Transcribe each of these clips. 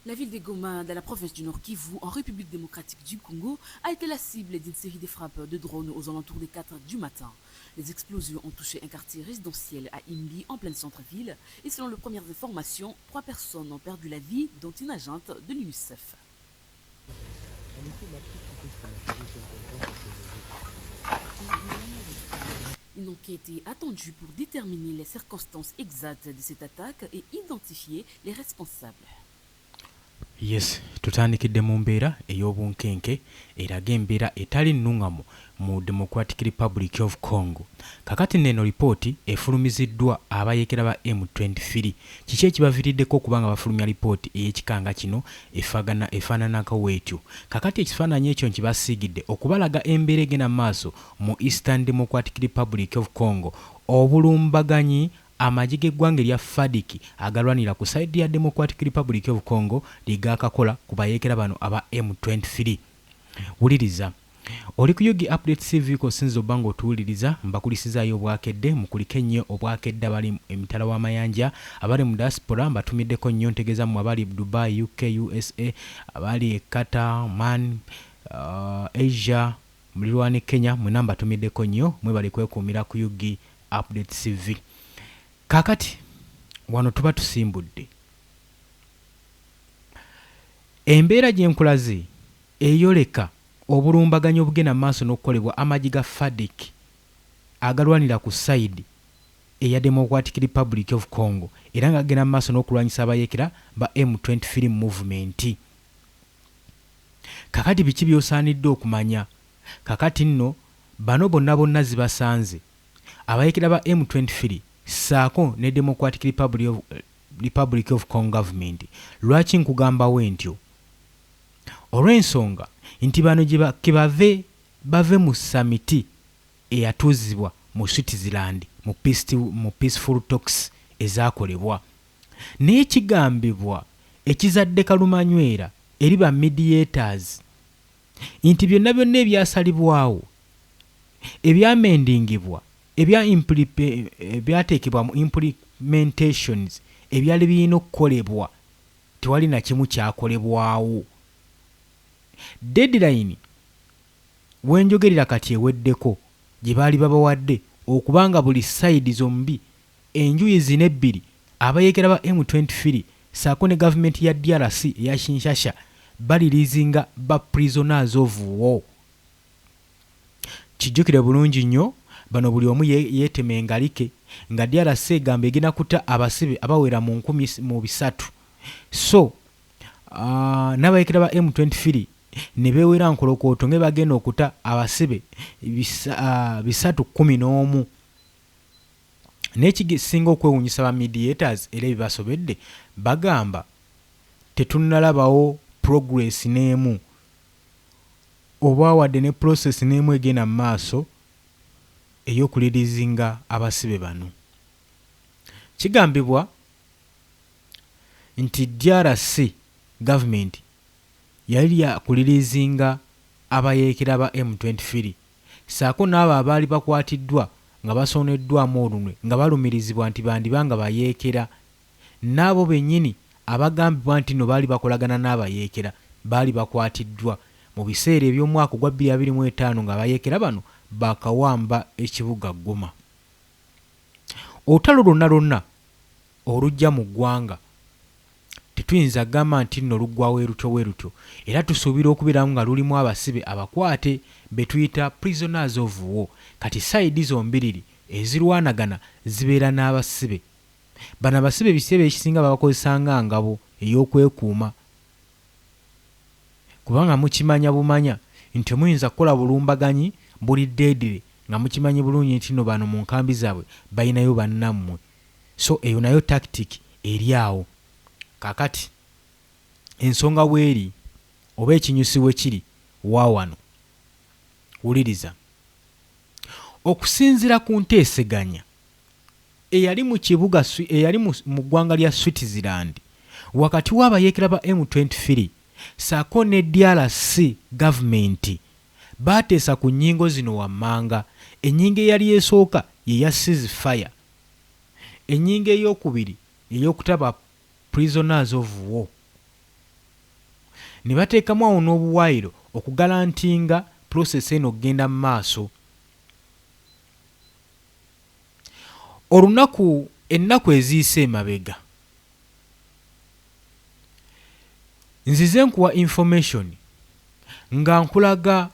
La ville de Goma, dans la province du Nord Kivu, en République démocratique du Congo, a été la cible d'une série de frappes de drones aux alentours des 4 heures du matin. Les explosions ont touché un quartier résidentiel à Himbi, en plein centre-ville, et selon les premières informations, 3 personnes ont perdu la vie, dont une agente de l'UNICEF. Une enquête est attendue pour déterminer les circonstances exactes de cette attaque et identifier les responsables. Yes, tutandikidde mu mbeera ey'obunkenke eraga embeera etali nnungamu mu Democratic Republic of Congo. Kakati nno eno lipooti efulumiziddwa abayeekera ba M23. Kiki ekibaviiriddeko okuba nga bafulumya lipooti ey'ekika nga kino efagana efaananako bw'etyo? Kakati ekifaananyi ekyo nkibasiigidde okubalaga embeera egenda mu maaso mu Eastern Democratic Republic of Congo, obulumbaganyi amagye g'eggwanga erya FARDC agalwanira ku sayidi ya Democratic Republic of Congo lye gaakakola ku bayeekera bano aba M23. Wuliriza. Oli ku UG Update CV kw'osinza obba ng'otuwuliriza, mbakulisizaayo obwakedde, mukulike nnyo obwakedde abali emitala w'amayanja, abali mu diaspora mbatumiddeko nnyo, ntegeeza mmwe abali Dubai, UK, USA, abali e Qatar, Oman, Asia, mulirwana e Kenya, mwena mbatumiddeko nnyo, mwebale kwekuumira ku UG Update CV. Kaakati wano tuba tusimbudde. Embeera gye nkulaze eyoleka obulumbaganyi obugenda mu maaso n'okukolebwa amagye ga FARDC agalwanira ku sayidi eya Democratic Republic of Congo era nga gagenda mu maaso n'okulwanyisa abayeekera ba M23 movement. Kakati biki by'osaanidde okumanya? Kakati nno bano bonna bonna zibasanze abayeekera ba M23 ssaako ne Democratic Republic of Congo Government. Lwaki nkugamba bwentyo? Olw'ensonga nti bano gye kebave bave mu samiti eyatuuzibwa mu Switzerland mu peace, mu peaceful talks ezaakolebwa. Naye kigambibwa ekizadde kalumanywera eri ba mediators nti byonna byonna ebyasalibwawo, ebyamendingibwa, ebyateekebwa mu implementations, ebyali birina okukolebwa, tewali na kimu kyakolebwawo. Deadline wenjogerera kati eweddeko gye baali babawadde okubanga buli sayidi zombi enjuyi zino ebbiri, abayeekera ba M23 ssaako ne gavumenti ya DRC eya Kinshasa, baliriizinga ba prisoners of war. Kijjukire bulungi nnyo, bano buli omu yeetema engalike nga DRC egamba egenda kuta abasibe abawera mu nkumi mu bisatu, so n'abayeekera ba M23 ne beewera nkolokooto nga bagenda okuta abasibe 311. Naye ekisinga okwewuunyisa ba mediators era ebibasobedde, bagamba tetunnalabawo progress n'emu oba wadde ne process n'emu egenda mu maaso ey'okulirizinga abasibe bano. Kigambibwa nti DRC government yali yakulirizinga abayeekera ba M23 ssaako n'abo abaali bakwatiddwa nga basoneddwamu olunwe nga balumirizibwa nti bandiba nga bayeekera, n'abo bennyini abagambibwa nti nno baali bakolagana n'abayeekera baali bakwatiddwa mu biseera eby'omwaka ogwa 2025 ng'abayeekera bano baakawamba ekibuga Goma. Olutalo lwonna lwonna olujja mu ggwanga tetuyinza kugamba nti nno luggwawo erutyo bwe lutyo, era tusuubira okubeeramu nga lulimu abasibe abakwate be tuyita prisoners of war. Kati sayidi zombiriri ezirwanagana zibeera n'abasibe bano. Abasibe ebiseera ebisinga babakozesa nga ngabo ey'okwekuuma, kubanga mukimanya bumanya nti temuyinza kukola bulumbaganyi buli deadly nga mukimanyi bulungi nti nno bano mu nkambi zaabwe balinayo bannammwe. So eyo nayo tactic eri awo. Kakati ensonga bweri oba ekinyusi we kiri wa wano, wuliriza. Okusinziira ku nteeseganya eyali mu kibuga eyali mu ggwanga lya Switzerland wakati w'abayeekera ba M23 ssaako ne DRC government, baateesa ku nnyingo zino wammanga. Ennyingo eyali esooka ye ya ceasefire, ennyingo ey'okubiri ey'okutaba prisoners of war. Ne bateekamu awo n'obuwaayiro okugalantinga process eno okugenda mu maaso. Olunaku ennaku eziyise emabega nzize nkuwa information nga nkulaga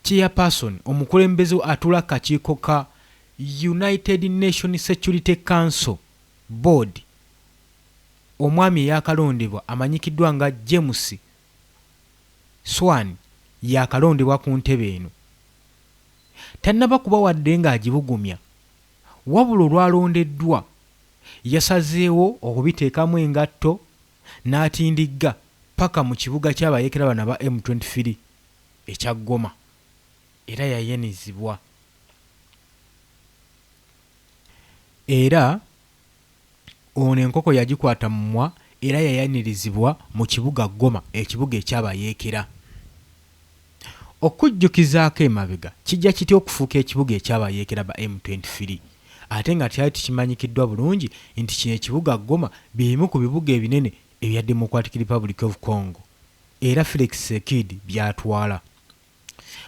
chairperson omukulembeze atuula kakiiko ka United Nation Security Council Board omwami eyakalondebwa amanyikiddwa nga James Swan yakalondebwa ku ntebe eno. Tannaba kuba wadde ng'agibugumya wabula olwalondeddwa yasazeewo okubiteekamu engatto n'atindigga paka mu kibuga ky'abayeekera bano aba M23 ekya Goma era yayanizibwa. Era ono enkoko yagikwata mumwa era yayanirizibwa mu kibuga Goma ekibuga eky'abayeekera. Okujjukizaako emabega kijja kitya okufuuka ekibuga eky'abayeekera ba M23 ate nga kyali tekimanyikiddwa bulungi nti kino ekibuga Goma bye bimu ku bibuga ebinene ebya Democratic Republic of Congo era Felix Tshisekedi by'atwala.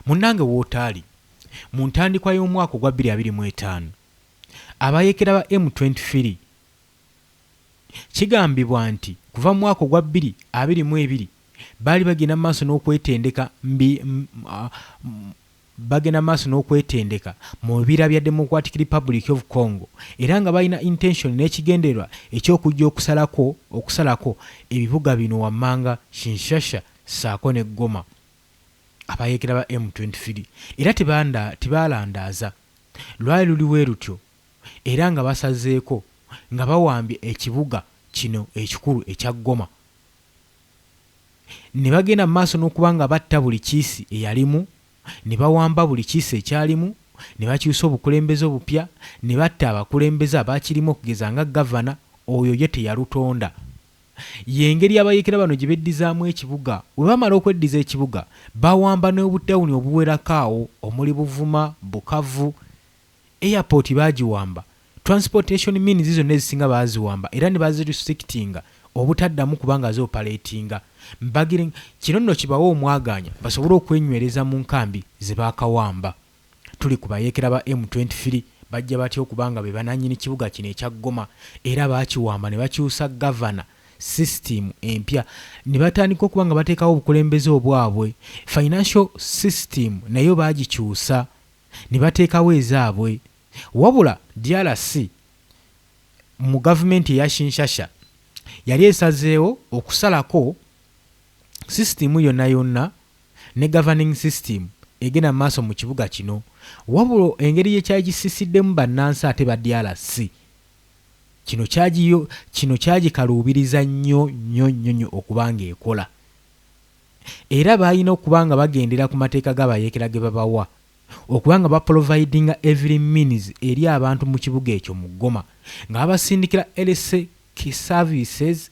Munnange w'otaali, mu ntandikwa y'omwaka ogwa 2025, abayeekera ba M23 kigambibwa nti kuva mu mwaka ogwa 2022 baali bagenda mu maaso n'okwetendeka mbi bagenda mu maaso n'okwetendeka mu bibira bya Democratic Republic of Congo era nga balina intention n'ekigendererwa eky'okujja okusalako okusalako ebibuga bino wammanga Kinshasa ssaako ne Goma. Abayeekera ba M23 era tebaalandaaza lwali luli bwe lutyo era nga basazeeko nga bawambye ekibuga kino ekikulu ekya Goma ne bagenda mu maaso n'okuba nga batta buli kiisi eyalimu ne bawamba buli kiisi ekyalimu ne bakyusa obukulembeze obupya ne batta abakulembeze abakirimu okugeza nga gavana oyo ye teyalutonda. Y'engeri abayeekera bano gye beddizaamu ekibuga. Bwe bamala okweddiza ekibuga, bawamba n'obutawuni obuwerako awo omuli Buvuma, Bukavu. Airport baagiwamba, transportation means zonna ezisinga baaziwamba era ne bazirestrictinga obutaddamu kuba nga zioperatinga. Mbagire kino nno kibawe omwagaanya basobole okwenywereza mu nkambi ze baakawamba. Tuli ku bayeekera ba M23 bajja batya okuba nga be banannyini kibuga kino ekya Goma era baakiwamba ne bakyusa gavana system empya ne batandika okuba nga bateekawo obukulembeze obwabwe. Financial system nayo baagikyusa ne bateekawo ezaabwe. Wabula DRC mu gavumenti eya Kinshasa yali esazeewo okusalako system yonna yonna ne governing system egenda mu maaso mu kibuga kino wabula engeri gye kyali kisisiddemu bannansi ate ba DRC kino kyagiyo kino kyagikaluubiriza nnyo nnyo nnyo nnyo okuba ng'ekola era baalina okuba nga bagendera ku mateeka g'abayeekera ge babawa okuba nga baprovidinga every means eri abantu mu kibuga ekyo mu Goma nga babasindikira health services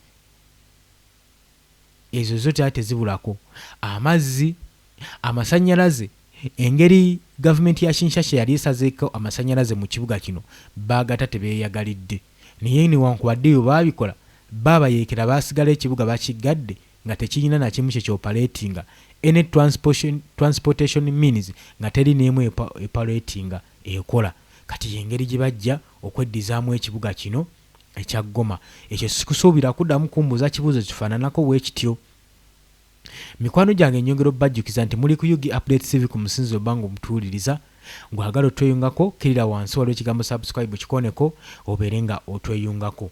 ezo zo kyali tezibulako amazzi amasannyalaze engeri gavumenti ya Kinshasa yali esazeeko amasannyalaze mu kibuga kino baagata tebeeyagalidde naye newankubadde ebyo baabikola baabayeekera baasigala ekibuga bakiggadde nga tekirina na kimu kye kyoperatinga any transportation means nga teri n'emu eperatinga ekola kati y'engeri gye bajja okweddizaamu ekibuga kino ekya Goma. Ekyo sikusuubira kuddamu kumbuuza kibuuzo kifaananako bwe kityo. Mikwano gyange nnyongera obbajjukiza nti muli ku UG Updates TV ku musinzizo oba ng'omutuwuliriza. Gw'agala otweyungako kkirira wansi waliwo ekigambo subscribe kikooneko obeere nga otweyungako.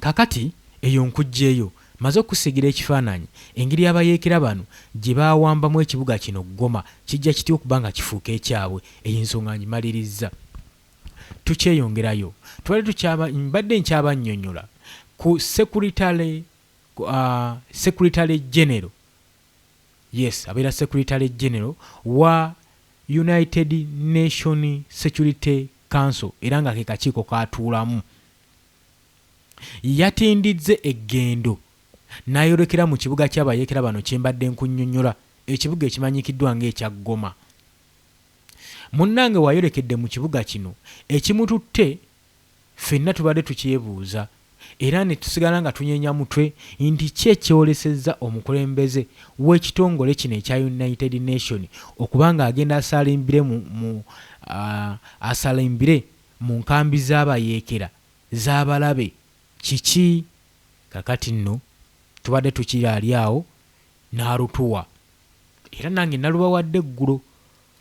Kaakati eyo nkuggyeeyo. Mmaze okukusiigira ekifaananyi engeri abayeekera bano gye baawambamu ekibuga kino Goma kijja kitya okuba nga kifuuka ekyabwe. Eyo ensonga ngimalirizza. Tukyeyongerayo. Tubadde tukyaba, mbadde nkyabannyonnyola ku Secretary, Secretary General, yes, abeera Secretary General wa United Nation Security Council era nga ke kakiiko k'atuulamu. Yatindizze eggendo n'ayolekera mu kibuga ky'abayeekera bano kye mbadde nkunnyonnyola, ekibuga ekimanyikiddwa ng'ekya Goma. Munnange wayolekedde mu kibuga kino, ekimututte ffenna tubadde tukyebuuza. Era ne tusigala nga tunyenya mutwe nti ki ekyolesezza omukulembeze w'ekitongole kino ekya United Nation okuba nga agenda asaalimbire mu, mu, uh, asalimbire mu nkambi z'abayeekera z'abalabe kiki? Kakati nno tubadde tukyali awo n'alutuwa era nange nalubawadde eggulo.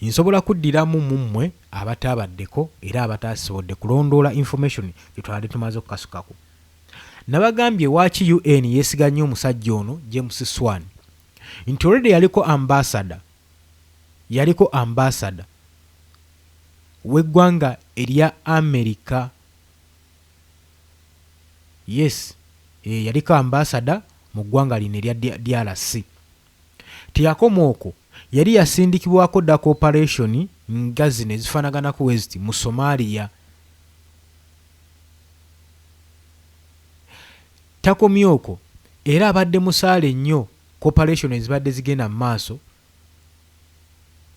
Nsobola kuddiramu mu mmwe abataabaddeko era abataasobodde kulondoola information gye twabadde tumaze okukasukako. Nabagambye waaki UN yeesiga nnyo omusajja ono James Swan nti already yaliko ambassador, yaliko ambassador w'eggwanga erya America. Yes, eh, yaliko ambassador mu ggwanga lino erya DRC. Teyakoma okwo, yali yasindikibwako dda ku operation nga zino ezifaanaganako weziti mu Somalia. Takomye okwo, era abadde musaale nnyo ku operation ezibadde zigenda mu maaso,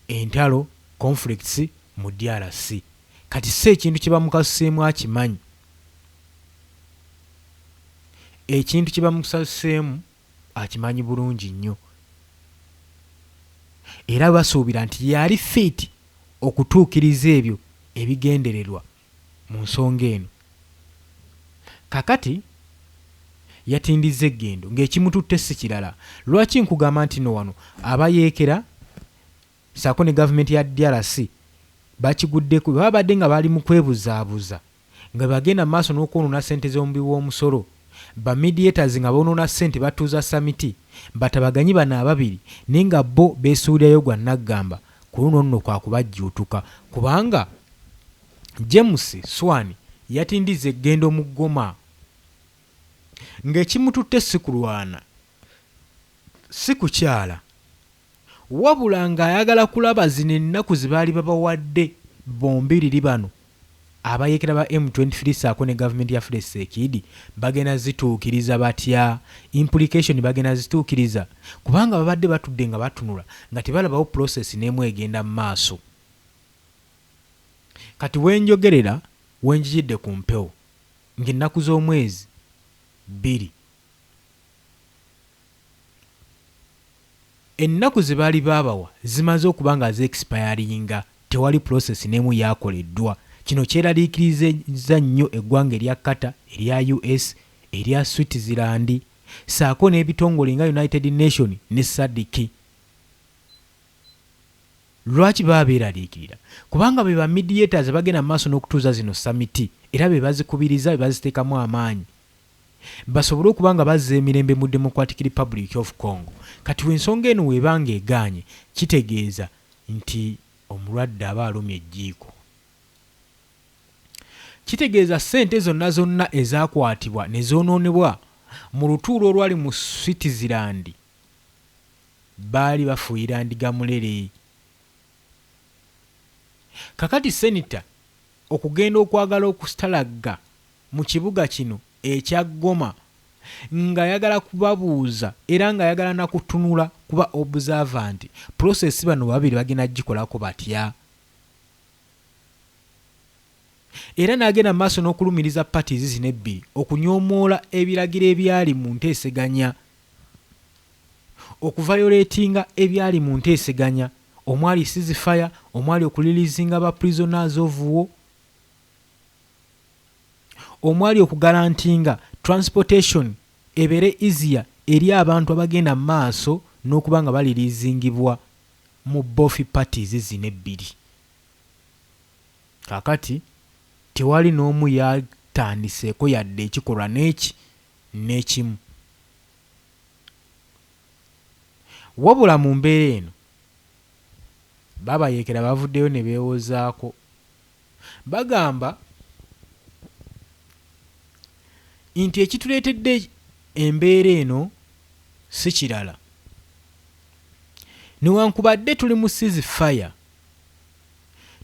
entalo, conflicts, mu DRC. Kati sso ekintu kye bamukasuseemu akimanyi. Ekintu kye bamusasuseemu akimanyi bulungi nnyo era basuubira nti y'ali fit okutuukiriza ebyo ebigendererwa mu nsonga eno. Kakati yatindizza eggendo ng'ekimututte si kirala. Lwaki nkugamba nti no wano abayeekera ssaako ne gavumenti ya DRC bakiguddeko bwe babadde nga bali mu kwebuzaabuza nga bwebagenda mu maaso n'okwonoona ssente z'omuwi w'omusolo, ba mediators nga bonoona ssente batuuza samiti batabaganyi bano ababiri naye nga bbo beesuulirayo gwa naggamba ku luno nno kwakubajjuutuka kubanga James Swan yatindize eggendo mu Goma ng'ekimututte si kulwana si kukyala wabula ng'ayagala kulaba zino ennaku ze baali babawadde bombiriri bano abayeekera ba M23 ssaako ne gavumenti ya Felix Tshisekedi bagenda zituukiriza batya? Implication bagenda zituukiriza? Kubanga babadde batudde nga batunula nga tebalabawo process n'emu egenda mu maaso. Kati wenjogerera wenjijidde ku mpewo ng'ennaku z'omwezi bbiri. Ennaku ze baali baabawa zimaze okuba nga zeexpiringa, tewali process n'emu yakoleddwa. Kino kyeraliikirizza nnyo eggwanga erya Qatar, erya US, erya Switzerland ssaako n'ebitongole nga United Nation ne SADC. Lwaki baba beeraliikirira? Kubanga be ba mediators abagenda mu maaso n'okutuuza zino samiti era be bazikubiriza, be baziteekamu amaanyi. Basobole okuba nga bazza emirembe mu Democratic Republic of Congo. Kati ensonga eno w'eba ng'egaanye, kitegeeza nti omulwadde aba alumye ejjiiko. Kitegeeza ssente zonna zonna ezaakwatibwa ne zoonoonebwa mu lutuula olwali mu Switzerland baali bafuuyira ndiga mulere. Kakati Senator okugenda okwagala okusitalagga mu kibuga kino ekya Goma ng'ayagala kubabuuza era ng'ayagala na kutunula kuba observant process bano babiri bagenda gikolako batya era n'agenda mu maaso n'okulumiriza parties zino ebbiri okunyoomoola ebiragiro ebyali mu nteeseganya okuvayoletinga ebyali mu nteeseganya omwali ceasefire omwali okureleasinga ba prisoners of war omwali okugarantinga transportation ebeere easier eri abantu abagenda mu maaso n'okuba nga baliriizingibwa mu both parties zino ebbiri. Kaakati tewali n'omu yatandiseeko yadde ekikolwa n'eki n'ekimu. Wabula mu mbeera eno babayeekera bavuddeyo ne beewozaako. Bagamba nti ekituleetedde embeera eno si kirala newankubadde tuli mu cease fire,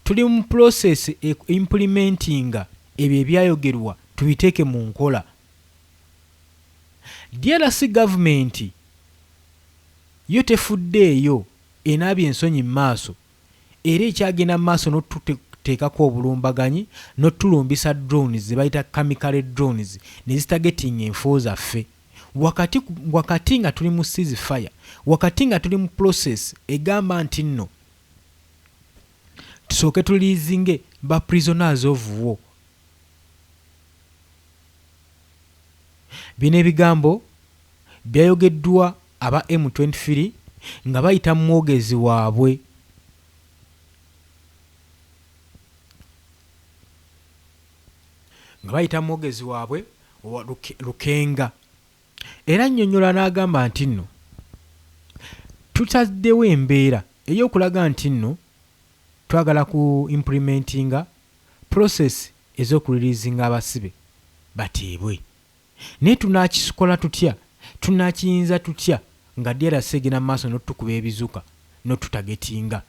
tuli mu process implementinga ebyo ebyayogerwa tubiteeke mu nkola. DRC gavumenti yo tefuddeeyo enaabye ensonyi mu maaso era ekyagenda mu maaso n'otuteekako obulumbaganyi n'otulumbisa drones ze bayita kamikaze drones ne zitargetinga enfo zaffe wakati, wakati nga tuli mu ceasefire, wakati nga tuli mu process egamba nti nno tusooke tureleasinge ba prisoners of war. Bino ebigambo byayogeddwa aba M23 nga bayita mu mwogezi waabwe Lukenga, era nnyonnyola n'agamba nti nno tutaddewo embeera ey'okulaga nti nno twagala ku implementinga process ez'okureleasinga abasibe bateebwe, naye tunaakikola tutya, tunaakiyinza tutya nga DRC egenda mu maaso n'otukuba ebizuka n'otutargetinga?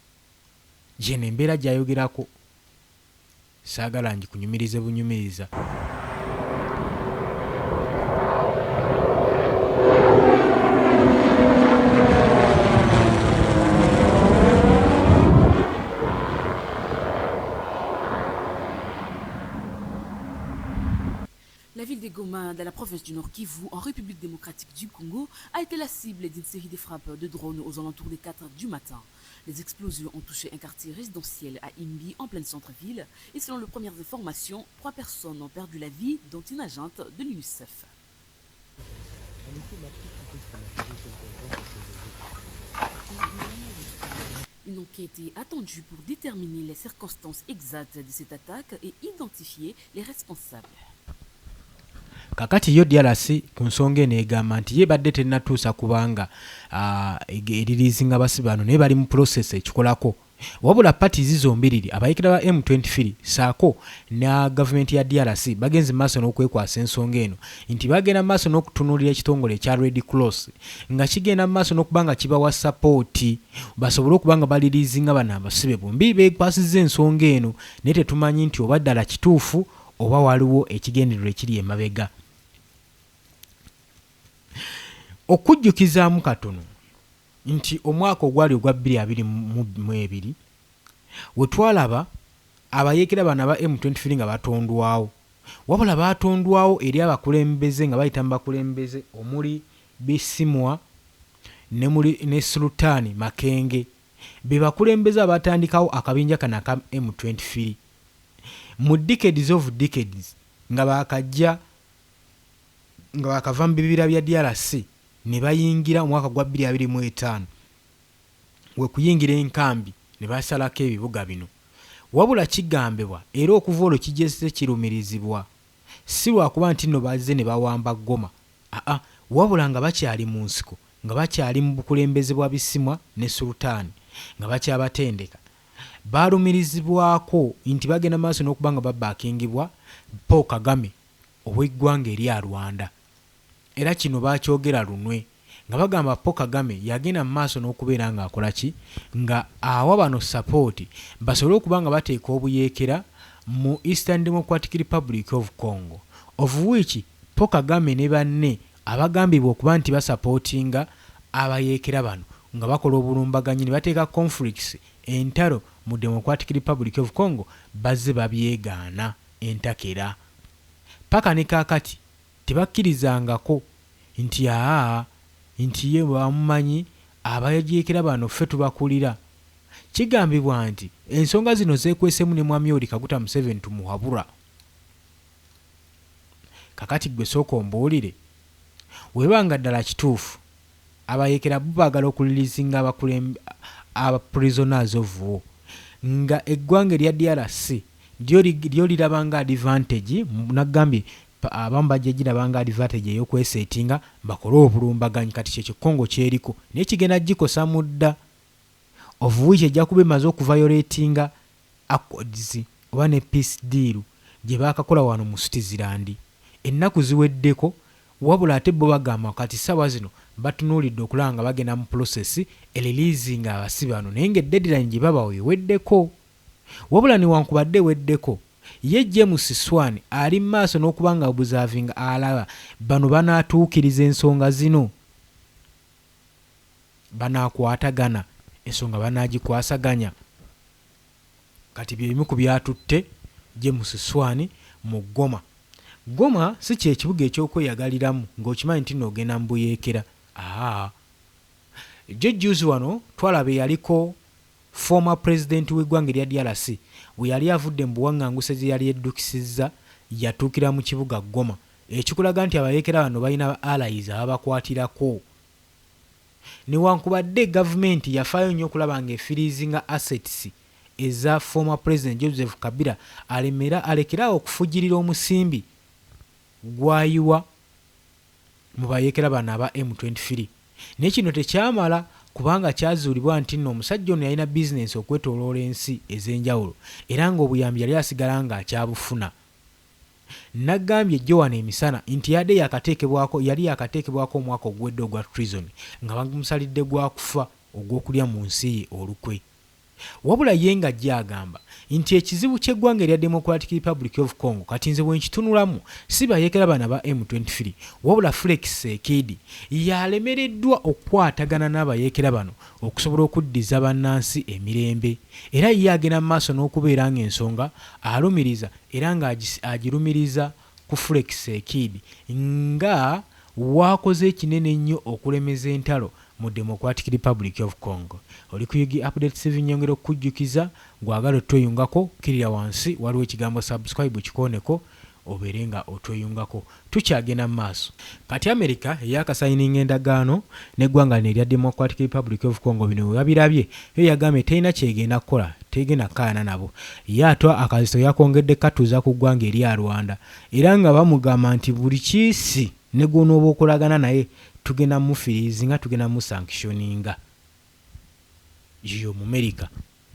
Gyeno embeera gy'ayogerako saagala ngikunyumirize bunyumiriza. La ville de Goma, dans la province du Nord Kivu, en République démocratique du Congo, a été la cible d'une série de frappes de drones aux alentours des 4 du matin. Les explosions ont touché un quartier résidentiel à Himbi, en plein centre-ville, et selon les premières informations, 3 personnes ont perdu la vie, dont une agente de l'UNICEF. Une enquête est attendue pour déterminer les circonstances exactes de cette attaque et identifier les responsables. Kakati yo DRC ku nsonga eno egamba nti ye badde tennatuusa kubanga ereleasinga basibe bano, naye bali mu process ekikolako. Wabula parties zombiriri, abayekera ba M23 saako na gavumenti ya DRC, bagenze maaso n'okwekwasa ensonga eno nti bagenda maaso n'okutunuulira ekitongole ekya Red Cross nga kigenda maaso n'okuba nga kibawa support basobole okuba nga bareleasinga bano abasibe. Bombi beekwasizza ensonga eno, naye tetumanyi nti oba ddala kituufu oba waliwo ekigendererwa ekiri emabega. Okujjukizaamu katono nti omwaka ogwali ogwa 2022 we twalaba abayeekera bano aba M23 nga batondwawo, wabula batondwawo eri abakulembeze nga bayita mu bakulembeze omuli Bisimwa ne muli ne Sultani Makenge, be bakulembeze abatandikawo akabinja kano aka M23 mu decades of decades nga bakajja nga bakava mu bibira bya DRC ne bayingira omwaka gwa 2025 we kuyingira enkambi ne basalako ebibuga bino. Wabula kigambibwa era okuva olwo kijese kirumirizibwa si lwakuba nti nno bazze ne bawamba Goma, aa, wabula nga bakyali mu nsiko, nga bakyali mu bukulembeze bwa Bisimwa ne Sultaani, nga bakyabatendeka, balumirizibwako nti bagenda maaso n'okuba nga babackingibwa Paul Kagame ow'eggwanga erya Rwanda. Era kino bakyogera lunwe nga bagamba Paul Kagame yagenda mu maaso n'okubeera ng'akola ki, nga awa bano support basobole okuba nga bateeka obuyeekera mu Eastern Democratic Republic of Congo, of which Paul Kagame ne banne abagambibwa okuba nti basupportinga abayeekera bano nga bakola obulumbaganyi ne bateeka conflicts, entalo mu Democratic Republic of Congo, bazze babyegaana entakera paka ne kaakati tebakkirizangako nti aa nti ye bamumanyi abayeekera bano ffe tubakulira. Kigambibwa nti ensonga zino zeekwesemu ne Mwami Yoweri Kaguta Museveni tumuhabura. Kakati ggwe sooka ombuulire, weba nga ddala kituufu abayeekera bo baagala okureleasinga aba prisoners of war, nga eggwanga erya DRC lyo liraba nga advantage, nagambye abamu bajja giraba nga advantage ey'okwesetinga bakole obulumbaganyi. Kati kyekyo Congo kyeriko, naye kigenda gikosa mu dda, of which ejja kuba emaze okuviolatinga accords oba ne peace deal gye baakakola wano mu Switzerland ennaku ziweddeko. Wabula ate bo bagamba kati ssaawa zino batunuulidde okulaba nga bagenda mu process ereleasinga abasibe bano, naye nga deadline gye babawa eweddeko. Wabula newankubadde eweddeko, ye James Swan ali mu maaso n'okuba nga observinga alaba bano banaatuukiriza ensonga zino, banaakwatagana ensonga, banaagikwasaganya. Kati byebimu ku byatutte James Swan mu Goma. Goma si kyekibuga ekyokweyagaliramu ng'okimanyi nti nno ogenda mu buyeekera. Aa. Jjo jjuuzi wano twalaba eyaliko former president w'eggwanga erya DRC bweyali avudde mu buwanganguse gyeyali yeddukisizza yatuukira mu kibuga Goma ekikulaga nti abayeekera bano balina ba allies ababakwatirako. Newankubadde gavumenti yafaayo nnyo okulaba nga efiriizinga assets eza former president Joseph Kabila alemera alekere awo okufujjirira omusimbi gwayiwa mu bayeekera bano aba M23 naye kino tekyamala kubanga kyazuulibwa nti nno omusajja ono yalina bizinensi okwetoloola ensi ez'enjawulo era ng'obuyambi yali asigala ng'akyabufuna. Nagambye jjo wano emisana nti yadde yakateekebwako yali yakateekebwako omwaka oguwedde ogwa treason nga bagumusalidde gwa kufa ogw'okulya mu nsi ye olukwe. Wabula ye ng'ajja agamba nti ekizibu ky'eggwanga erya Democratic Republic of Congo kati nze bwenkitunulamu si bayeekera bano aba M23 wabula Felix Tshisekedi y'alemereddwa okukwatagana n'abayeekera bano okusobola okuddiza bannansi emirembe era ye agenda mu maaso n'okubeera ng'ensonga alumiriza era ng'agirumiriza ku Felix Tshisekedi nga w'akoze ekinene ennyo okulemeza entalo mu Democratic Republic of Congo. Oli ku Ug Updates TV nnyongera okukujjukiza gw'agala otweyungako kkirira wansi waliwo ekigambo subscribe kikooneko obeere nga otweyungako. Tukyagenda mu maaso. Kati America eyakasayininga endagaano n'eggwanga lino erya Democratic Republic of Congo bino we babirabye yo yagambye terina kyegenda kukola tegenda kukaayana nabo. Ye ate akazito yakongedde kukatuuza ku ggwanga erya Rwanda era nga bamugamba nti buli kiisi ne gw'onooba okolagana naye tugenda mufiriizinga tugenda musanctioninga. Ye Omumerika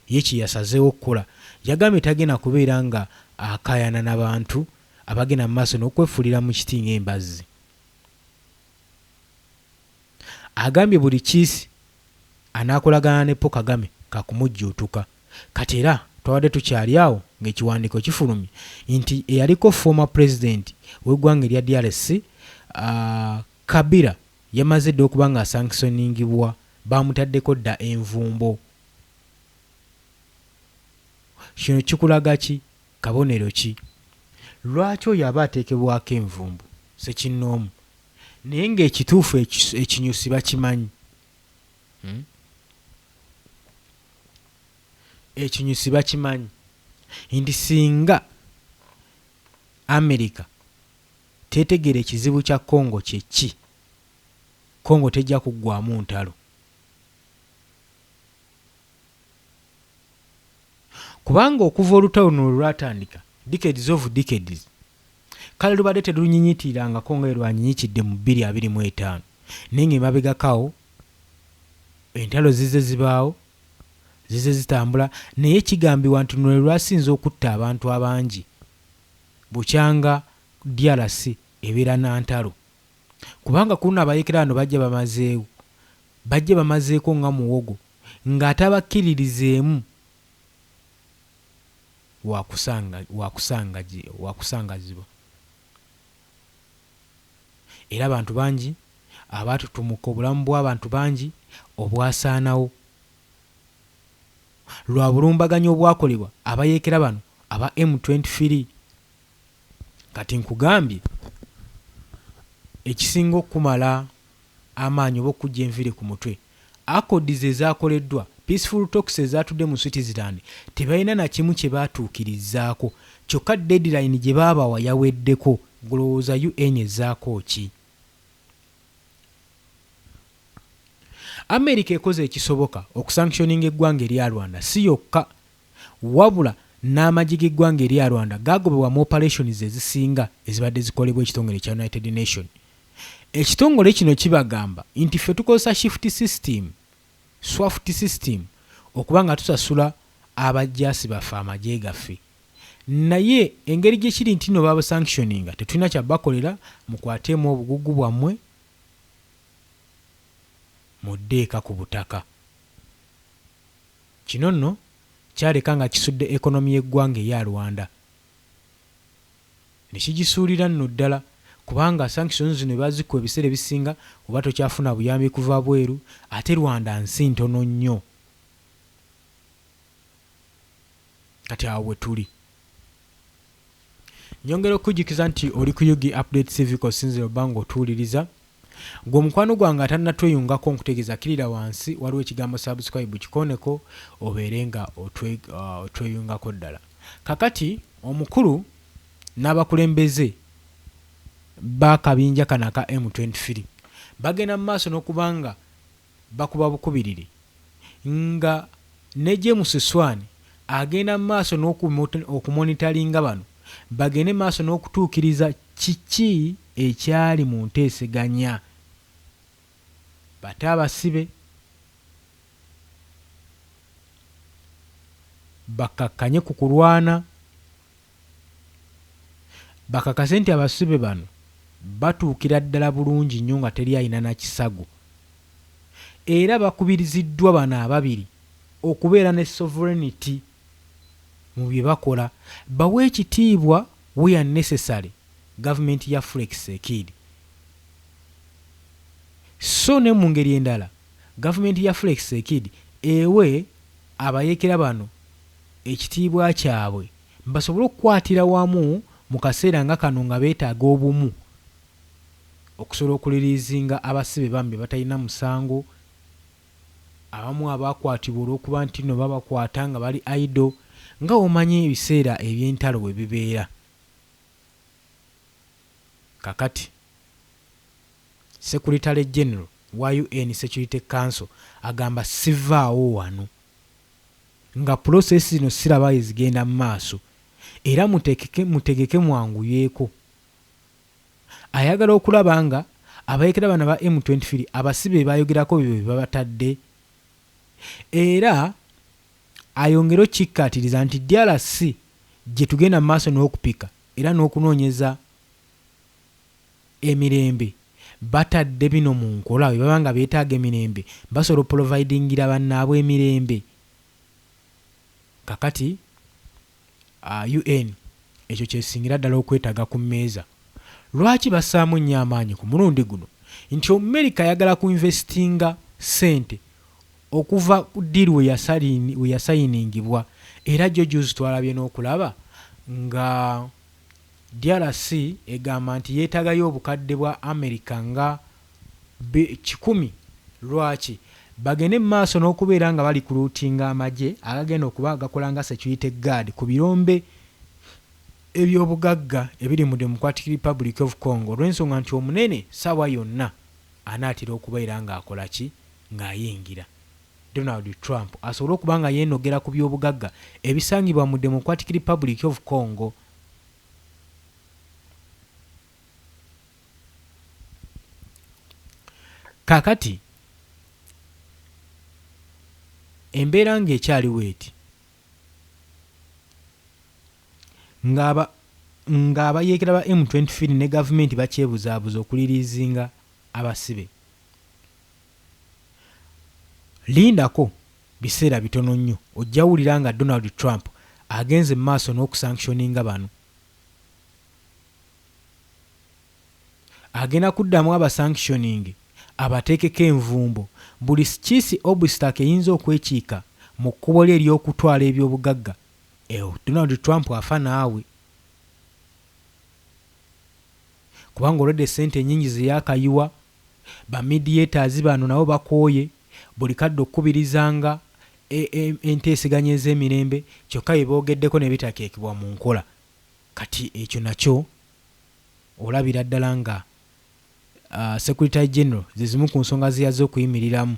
ye kye yasazeewo okukola yagambye tagenda kubeera nga akaayana na bantu abagenda mu maaso n'okwefuulira mu kiti ng'embazzi. Agambye buli kiisi anaakolagana ne Paul Kagame kakumujjuutuka. Kati era twabadde tukyali awo ng'ekiwandiiko kifulumye nti eyaliko former president w'eggwanga erya DRC uh, Kabila yamaze dda okuba nga asanctioningibwa baamutaddeko dda envumbo. Kino kikulaga ki? Kabonero ki? Lwaki oyo aba ateekebwako envumbo ssekinnoomu naye ng'ekituufu ekinyusi bakimanyi? Hmm? Ekinyusi bakimanyi nti singa Amerika tetegeera ekizibu kya Congo kye ki, Congo tejja kuggwaamu ntalo. Kubanga okuva olutalo luno lwe lwatandika, decades of decades, kale lubadde terunyinyitiirangako nga bwe lwanyinyikidde mu 2025, naye ng'emabegako awo entalo zizze zibaawo, zizze zitambula, naye kigambibwa nti luno lwe lwasinze okutta abantu abangi bukyanga DRC ebeera na ntalo. Kubanga ku luno abayeekera bano bajja bamazeewo, bajja bamazeeko nga muwogo ng'atabakkiririzeemu wakusangazibwa. Era abantu bangi abaatutumuka obulamu bw'abantu bangi obwasaanawo lwa bulumbaganyi obwakolebwa abayeekera bano aba M23. Kati nkugambye ekisinga okukumala amaanyi oba okukuggya enviiri ku mutwe, Accords ezaakoleddwa, Peaceful Talks ezaatudde mu Switzerland tebalina na kimu kye baatuukirizzaako kyokka deadline gye baabawa yaweddeko, ggwe olowooza UN ezzaako ki? America ekoze ekisoboka okusanctioninga eggwanga erya Rwanda si yokka wabula n'amagye g'eggwanga erya Rwanda gaagobebwa mu operations ezisinga ezibadde zikolebwa ekitongole ekya United Nation. Ekitongole kino kibagamba nti ffe tukozesa shift system, swaft system, okuba nga tusasula abajaasi baffe amagye gaffe naye engeri gyekiri nti nno babasanctioninga tetulina kyabakolera mukwateemu obugugu bwammwe mudde eka ku butaka. Kino nno kyaleka nga kisudde economy y'eggwanga eya Rwanda ne kigisuulira nno ddala kubanga sanctions zino bwebazikuwa ebiseera ebisinga oba tokyafuna buyambi kuva bweru ate Rwanda nsi ntono nnyo. Kati awo wetuli. Nyongera okujjukiza nti oli ku UG Update TV kosinzira obba ng'otuwuliriza. Gwe omukwano gwange atannatweyungako, nkutegeeza kirira wansi waliwo ekigambo subscribe, kikooneko obeere nga otweyungako ddala. Kakati omukulu n'abakulembeze b'akabinja kano aka M23 bagenda mu maaso n'okuba nga bakuba bukubirire, nga ne James Swan agenda mu maaso n'okumonitaringa bano bagende mu maaso n'okutuukiriza kiki ekyali mu nteeseganya, bate abasibe bakkakkanye ku kulwana, bakakase nti abasibe bano batuukira ddala bulungi nnyo nga teri alina na kisago. Era bakubiriziddwa bano ababiri okubeera ne sovereignty mu bye bakola, bawe ekitiibwa where necessary gavumenti ya Felix Tshisekedi. So ne mu ngeri endala gavumenti ya Felix Tshisekedi ewe abayeekera bano ekitiibwa kyabwe basobole okukwatira wamu mu kaseera nga kano nga beetaaga obumu okusobola okuliriizinga abasibe bambi batalina musango, abamu abakwatibwa olw'okuba nti nno babakwata nga bali idle, nga omanyi ebiseera eby'entalo bwe bibeera. Kakati Secretary General wa UN Security Council agamba sivaawo wano nga process zino sirabayo zigenda mu maaso, era mutegeke mwanguyeeko. Ayagala okulaba nga abayeekera bano aba M23 abasibe bayogerako bye babatadde, era ayongere okukikkaatiriza nti DRC gye tugenda mu maaso n'okupika era n'okunoonyeza emirembe batadde bino mu nkola. Bwe baba nga beetaaga emirembe basobola okuprovidingira bannaabwe emirembe. Kakati UN ekyo kyesingira ddala okwetaaga ku mmeeza. Lwaki bassaamu nnyo amaanyi ku mulundi guno? Nti Amerika ayagala ku investinga ssente okuva ku deal we yasayiningibwa, era jjo juzi twalabye n'okulaba nga DRC egamba nti yeetaagayo obukadde bwa Amerika nga 100. Lwaki? Bagende mu maaso n'okubeera nga bali kuluutinga amagye agagenda okuba gakola nga security guard ku birombe eby'obugagga ebiri mu Democratic Republic of Congo, olw'ensonga nti omunene ssaawa yonna anaatera okubeera ng'akola ki, ng'ayingira Donald Trump asobole okuba nga yeenogera ku by'obugagga ebisangibwa mu Democratic Republic of Congo. Kaakati embeera ng'ekyaliwo eti, ng'abayeekera ba M23 ne gavumenti bakyebuzaabuza okuliriizinga abasibe, lindako biseera bitono nnyo ojja wulira nga Donald Trump agenze mu maaso n'okusanctioninga bano. Agenda kuddamu abasanctioning abateekeko envumbo buli kiisi obstacle eyinza okwekiika mu kkubo lye ery'okutwala eby'obugagga. Donald Trump afa naawe, kubanga olwedde ssente ennyingi ze yaakayiwa. Ba mediators bano nabo bakooye buli kadde okukubirizanga enteeseganya ez'emirembe, kyokka bye boogeddeko ne bitateekebwa mu nkola. Kati ekyo nakyo olabira ddala nga Secretary General ze zimu ku nsonga ze yazze okuyimiriramu.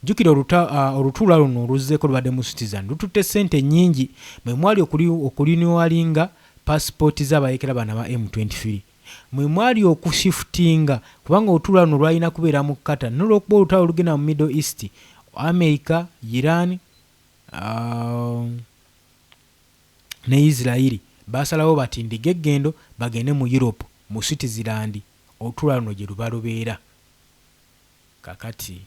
Jjukira olutuula luno oluzzeeko lubadde mu Switzerland lututte ssente nnyingi, mwe mwali okurinyowalinga paasipooti z'abayeekera bano aba M23, mwe mwali okushifutinga, kubanga olutuula luno lwalina kubeera mu Qatar, n'olwokuba olutalo olugenda mu Middle East, America, Iran ne Israel, baasalawo batindige eggendo bagende mu Europe mu Switzerland olutuula luno gye luba lubeera. Kakati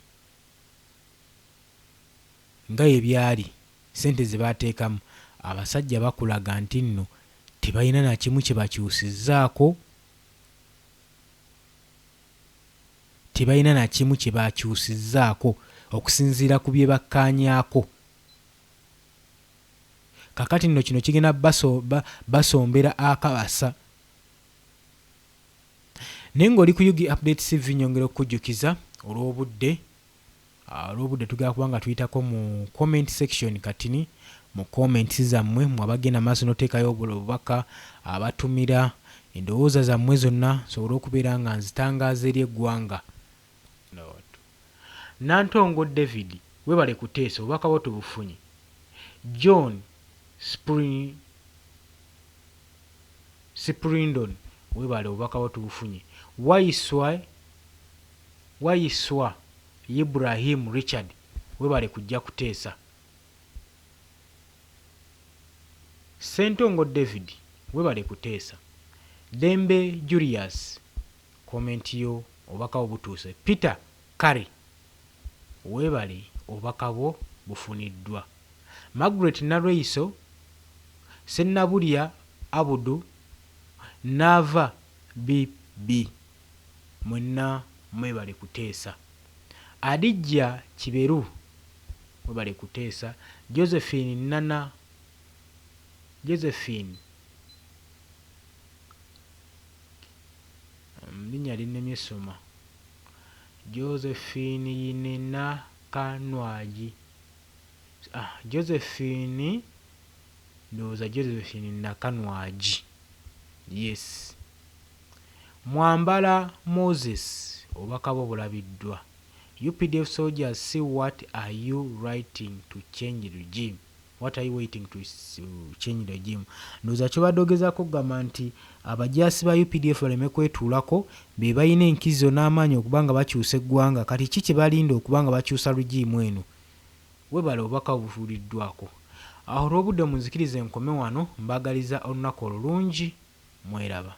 nga bwe byali ssente ze baateekamu, abasajja bakulaga nti nno tebalina na kimu kye bakyusizzaako, tebalina na kimu kye bakyusizzaako okusinziira ku bye bakkaanyaako. Kakati nno kino kigenda basombera akabasa. Naye ng'oli ku UG Update CV, nyongera okukujjukiza olw'obudde, tugenda kuba nga tuyitako mu comment section katini, mu comments zammwe mwe abagenda maaso n'oteekayo obubaka, abatumira endowooza zammwe zonna nsobole okubeera nga nzitangaaza eri eggwanga. Nantongo David, webale kuteesa, obubaka bwo tubufunye. John Sprindon, webale, obubaka bwo tubufunye. Waiswa Ibrahim Richard, webale kujja kuteesa. Sentongo David, webale kuteesa. Dembe Julius, comment yo, obubaka bwo butuuse. Peter Kare, webale, obubaka bwo bufuniddwa. Margaret Nalweiso, Sennabulya Abudu, Naava BB, mwenna mwebale kuteesa. Adijja Kiberu, webale kuteesa. Josephine Nana, Josephine, linnya linnemye soma, Josephine Yinena Kanwagi, Josephine, ndowooza Josephine Nakanwagi, yes. Mwambala Moses, obubaka bwo bulabiddwa. UPDF soldiers, see, what are you writing to change regime? What are you waiting to change regime? Ndowooza kyobadde ogezaako okugamba nti abajaasi ba UPDF baleme kwetuulako, be balina enkizo n'amaanyi okuba nga bakyusa eggwanga. Kati ki kye balinda okuba nga bakyusa regime eno? Webale, obubaka bufuuliddwako. Aho olw'obudde munzikirize nkome wano, mbaagaliza olunaku olulungi, mweraba.